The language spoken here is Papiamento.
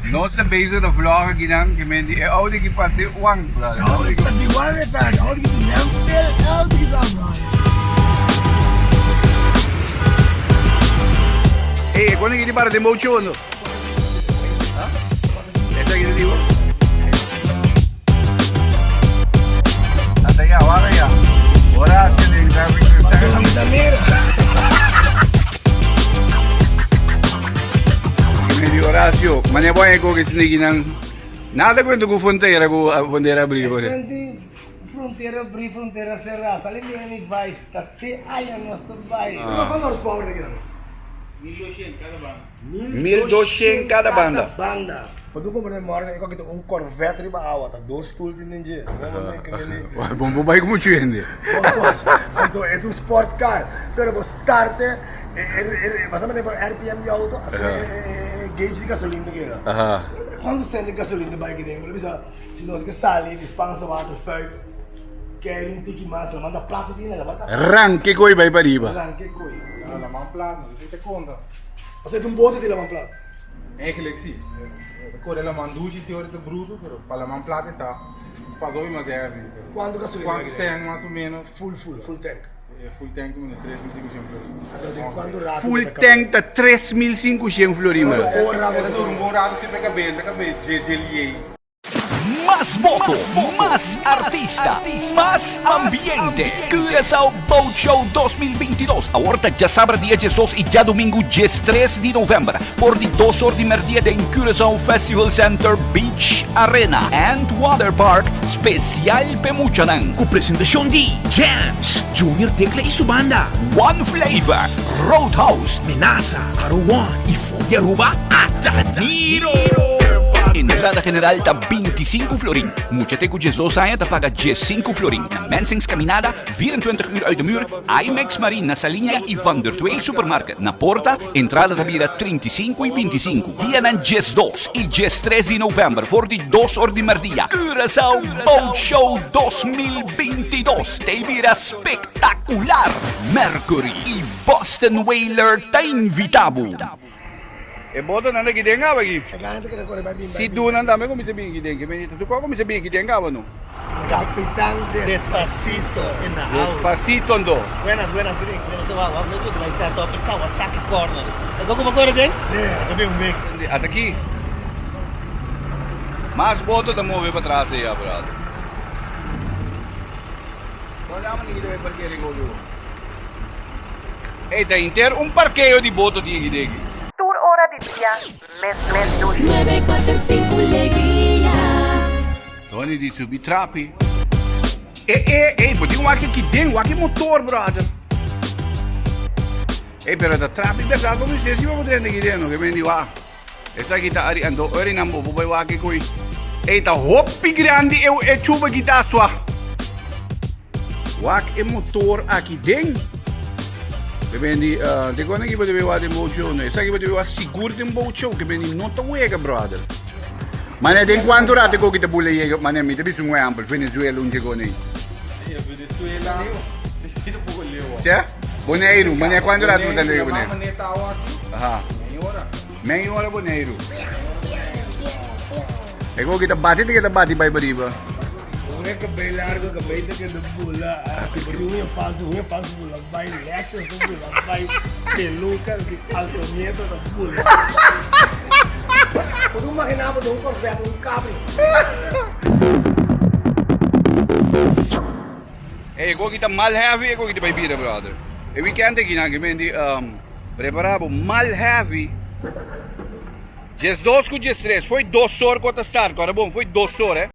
Nos ta bezig ta vlog aki nan ki men di e Audi ki parse Juan brother. Audi ki di Juan e ta, Audi ki di Lemfel, Audi ki ta brother. Ey, e kos aki di para den bou chondo. Esaki ta di bo. Ata ya, wak ya. Horacio den traffic. Mira, mira. Mi di Horacio, mane bo eko ke sniki nan. Nada kwento ku frontera ku frontera abri ore. Frontera abri, frontera será. Sali mi mi vai, ta te aya nos ta bai. Cuánto horsepower ta keda? 1200 cada banda. 1200 cada banda. Banda. Pa tu compra den morgen, ik kita un Corvette riba awa, ta dos stoel tin den dje. Bon, bo bai ku muchu hende. Anto e ta un sport car, pero bo start e, basa manera bo RPM di auto, asina e gauge di gasolin ta keda. Cuanto cent di gasolin ta bai aki den? Bo ta bisa, si nos ke sali di Spaanse Water fuik, keri un tiki mas, laman ta plat tin, laman ta plat. Ranke koi bai pariba. Ranke koi. Laman plat, no ta konta. Pasobra e ta un bote di laman plat. Eigenlijk si. E kore laman dushi si ora e ta bruto, pero pa laman plat e ta pas hopi mas heavy. Kuantu gasolina Kuantu cent mas o menos? Full full, full tank. E full tank ta 3500 florin. Anto den kuantu rato Full tank ta 3500 florin. Kuantu ora bo ta dura un bon rato si pa e kabel ta kabel dje liei. Mas boto, mas artista, mas ambiente. Curaçao Boat Show 2022 awor ta djasabra dia diesdos i djadumingu diestres di novèmber for di dos or di mèrdia den Curaçao Festival Center Beach Arena and Water Park spesial p'e muchanan. Ku presentashon di Jams, Junior Tecla i su banda. One Flavor, Roadhouse. Menasa, Aro One i for di Aruba, Adaniro! Entrada general ta 25 florin. Mucha te cu 12 aña ta paga 15 florin. Na Mensing's Caminada, 24 uur uit de muur, IMAX Marine na Saliña y Van der Tweel Supermarket na Porta, entrada ta bira 35 y 25. Dianan 12 y 13 di november for di 2 or di merdia, Curaçao Boat Show 2022 ta bira spectacular! Mercury y Boston Whaler ta invita bo. E botonan ta kiden awa aki. Si dunan tambe kuminsá bin kiden. Ke meni ta tur kua kuminsá bin kiden awa no. Capitan Despacito in the house. Despacito anto. Buenas buenas miren miren te wawa mi ku bai set up e Kawasaki corner e bo kuma kore den e bin wek. Ata aki mas boto ta move pa tras ei brother. Kon llama ni ki ta bai parkea den oki bo. Ey ta inter un parkeo di boto tin aki deki. Tur ora di dia mes mes dushi. Nuebe kuater sinku legria. Tony di subi trapi. E e ey bo tin wak aki den wak e motor brother. Ey pero ta trapi berdad bo mester si bo por drenta aki den no ke men di wak. Esaki ta ari anto ori nan bo por bai wak e koe. Ey ta hopi grandi e e chuba ki ta swa. Wak e motor aki den. Ke bendi uh, te kona ki bo debe wak den boat show no. Esaki bo debe wak sigur den boat show ke bendi no ta wega brother. Mane den cuanto rato ko ki ta bula yega mane mi ta bisa un ehempel Venezuela un chego nei. Venezuela si si ta poco leu. Che? Boneiru, mane cuanto rato bo ta yega Boneiru? Mane ta awa aki. Aha. Mei ora. Mei ora Boneiru. E ko ki ta bati te ke ta bati bai bariba. Uña kabei largo, kabei ta keda bula. Si bo tin uña falso, uña falso bula bai, lashes ta bula bai, peluca di alto nieto ta bula. Bo ta imagina bo den un Corvette, un Cabrio. E ko ki ta mal heavy, e ko ki ta bai bira brother. E weekend aki nan ke men di prepara bo mal heavy. 12 ku 13, foi 2 or ku a ta start, ora bon foi 2 or eh.